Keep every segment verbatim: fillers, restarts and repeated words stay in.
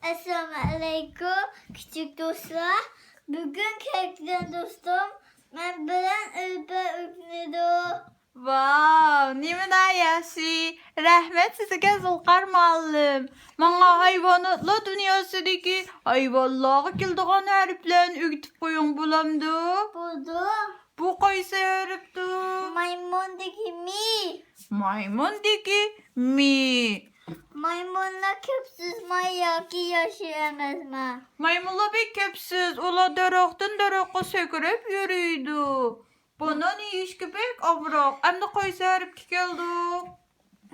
ئەسسالامۇ ئەلەيكۇم، كىچىك دوستلار. بۈگۈن كەلگەن دوستۇم مەن بىلەن ئەلپەبە ئۆگىنىدۇ. ۋاۋ، نېمىدا ياخشى! رەھمەت سىزگە، زۇلقار مۇئەللىم. ماڭا ھايۋاناتلار دۇنياسىدىكى ھايۋانلارغا كېلىدىغان ھەرپلەرنى ئۆگىتىپ قويۇڭ، بولامدۇ؟ بولىدۇ. بۇ قايسى ھەرپتۇ؟ مايمۇندىكى مى. مايمۇندىكى مى. مايمۇنلار كەپسىز ماي ياكى ياشىل ئەمەسما؟ مايمۇنلار بەك كەپسىز، ئۇلار دەرەختىن دەرەخكە سەكرەپ يۈرىدۇ. بانان يېيىشكە بەك ئامراق. ئەمدى قايسى ھەرپكە كەلدۇق؟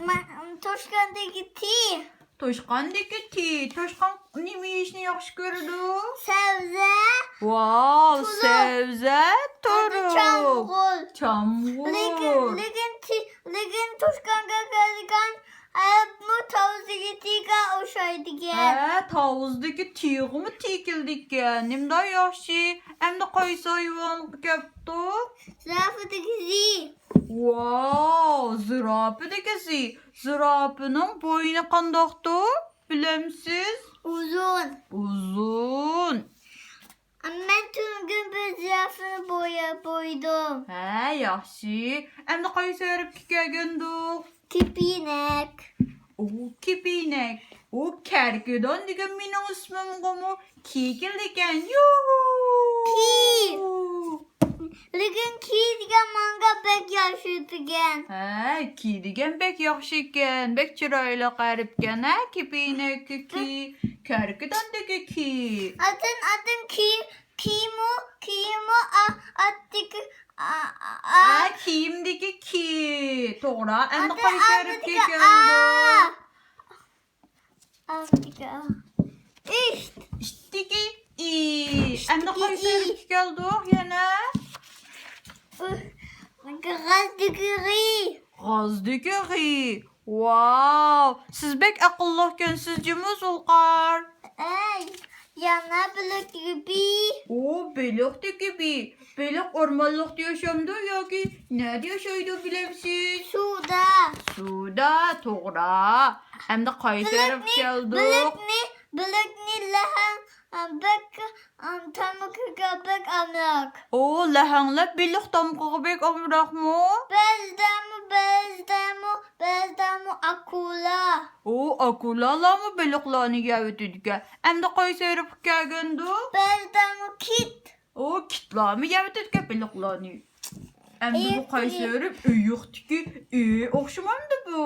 ما-، توشقاندىكى تى. توشقاندىكى تى. توشقان نېمە يېيىشنى ياخشى كۆرىدۇ؟ سەۋزە. ۋاۋ، تۇلۇق. سەۋزە، ئاندىن تۇرۇق. چامغۇر. چامغۇر. لېكىن، لېكىن تى-، لېكىن توشقانغا كەلگەن ھەرپمۇ تاۋۇزدىكى تىگە ئوخشايدىكەن. ھە، تاۋۇزدىكى تىغىمۇ تىكىلدىكەن. نېمىدا ياخشى. ئەمدى قايسى ھايۋانغا كەپتۇق؟ زىرافىدىكى زى. ۋاۋ، زىرافىدىكى زى. زىرافىنىڭ بوينى قانداقتۇ؟ بىلەمسىز؟ ئۇزۇن. ئۇزۇن. مەن تۈنۈگۈن بىر زىرافىنى بوياپ قويدۇم. ھە، ياخشى. ئەمدى قايسى ھەرپكە كەلگەندۇق؟ كېپىنەك. ئۇ، كېپىنەك. ئۇ، كەركىدان دېگەن مېنىڭ ئىسمىمغىمۇ كى كېلىدىكەن. يۇھۇ! كى. لېكىن كى دېگەن ماڭا بەك ياخشى دېگەن. ھە، كى دېگەن بەك ياخشىكەن. بەك چىرايلىق ھەرپكەن، ھە، كېپىنەككە كى. كەركىداندىكى كى. ئاتىن، ئاتىن كى، كىمۇ، كىمۇ، ئا، ئاتتىكى، ئا، ئا، ئا. ئا، كىيىمدىكى كى. توغرا. ئەمدى ئاتىن قايسى ھەرپكە ئالدىدىكى كەلدۇق؟ ئا. ئالدىكى ئا. ئىشت. ئىشتىكى ئى. ئەمدى ئىشتىكى قايسى ئى. ھەرپكە كەلدۇق يەنە؟ ئۇ، غازدىكى غى. غازدىكى غى. ۋاۋ، سىز بەك ئەقىللىقكەنسىز جۇمۇ، زۇلقار. ئەي، يەنە بېلىقتىكى بى. ئۇ، بېلىقتىكى بى. بېلىق ئورمانلىقتا ياشامدۇ ياكى نەدە ياشايدۇ، بىلەمسىز؟ سۇدا. سۇدا، توغرا. ئەمدى قايسى ھەرپكە كەلدۇق؟ بېلىقنى، بېلىقنى لەھەڭ، ئە، بەك، ئە، تامىقىغا بەك ئامراق. ئۇ، لەھەڭلەر بېلىق تامىقىغا بەك ئامراقمۇ؟ بەزىدەمۇ، بەزىدەمۇ، بەزىدەمۇ ئاكۇلا. ئۇ، ئاكۇلالارمۇ بېلىقلارنى يەۋېتىدىكەن. ئەمدى قايسى ھەرپكە كەلگەندۇ؟ بەزىدەمۇ كىت. ئۇ، كىتلارمۇ يەۋېتىدىكەن بېلىقلارنى. ئەمدى بۇ قايسى ھەرپ؟ ئېيىقتىكى ئى ئوخشىمامدۇ بۇ؟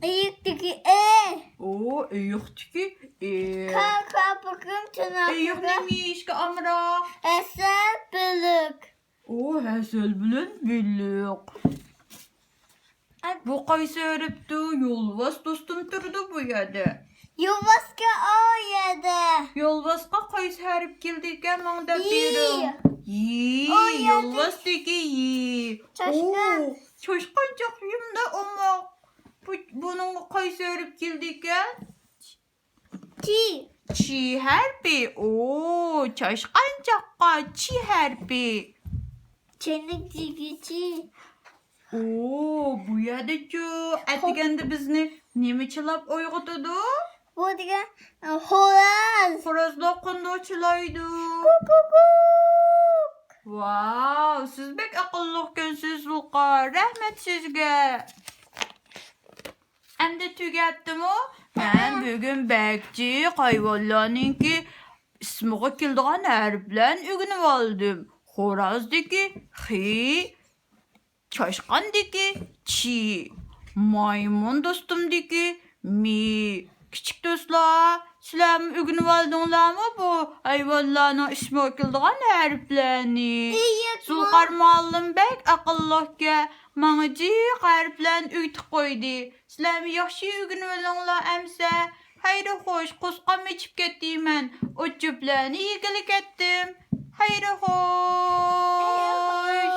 ئېيىقتىكى ئې. ئۇ، ئېيىقتىكى ئې. كاكا بۈگۈن تىرناقلىرى. ئېيىق نېمە يېيىشكە ئامراق؟ ھەسەل، بېلىق. ئۇ، ھەسەل بىلەن بېلىق. بۇ قايسى ھەرپتۇ؟ يولۋاس دوستۇم تۇرىدۇ بۇ يەردە. يولۋاسكەن ئۇ يەردە. يولۋاسقا قايسى ھەرپ كېلىدىكەن، ماڭا دەپ بېرىڭ. يى. يولۋاستىكى يى. چاشقان. ئۇ، چاشقانچاق يۇمدا ئوماق. بۇ، بۇنىڭغا قايسى ھەرپ كېلىدىكەن؟ چى. چى ھەرپى. ئۇ، چاشقانچاققا چى ھەرپى. چېنىك دېگۈچى. ئۇ، بۇ يەردىچۇ؟ ئەتىگەندە بىزنى نېمە چىلاپ ئويغىتىدۇ؟ بۇ دېگەن، ئە، خوراز. خورازلار قانداق چىلايدۇ؟ كۇكۇكۇك. ۋاۋ، سىز بەك ئەقىللىقكەنسىز، زۇلقار. رەھمەت سىزگە. ئەمدى تۈگەپتىمۇ؟ مەن بۈگۈن بەك جىق ھايۋانلارنىڭكى ئىسمىغا كېلىدىغان ھەرپلەرنى ئۆگىنىۋالدىم. خورازدىكى خى، چاشقاندىكى چى، مايمۇن دوستۇمدىكى مى. كىچىك دوستلار، سىلەرمۇ ئۆگىنىۋالدىڭلارمۇ بۇ ھايۋانلارنىڭ ئىسمىغا كېلىدىغان ھەرپلەرنى؟ زۇلقار مۇئەللىم بەك ئەقىللىقكەن، ماڭا جىق ھەرپلەرنى ئۆگىتىپ قويدى. سىلەرمۇ ياخشى ئۆگىنىۋېلىڭلار ئەمىسە. خەير خوش، قوزغام ئېچىپ كەتتىمەن. ئوت-چۆپلەرنى يېگىلى كەتتىم. خەير خوش.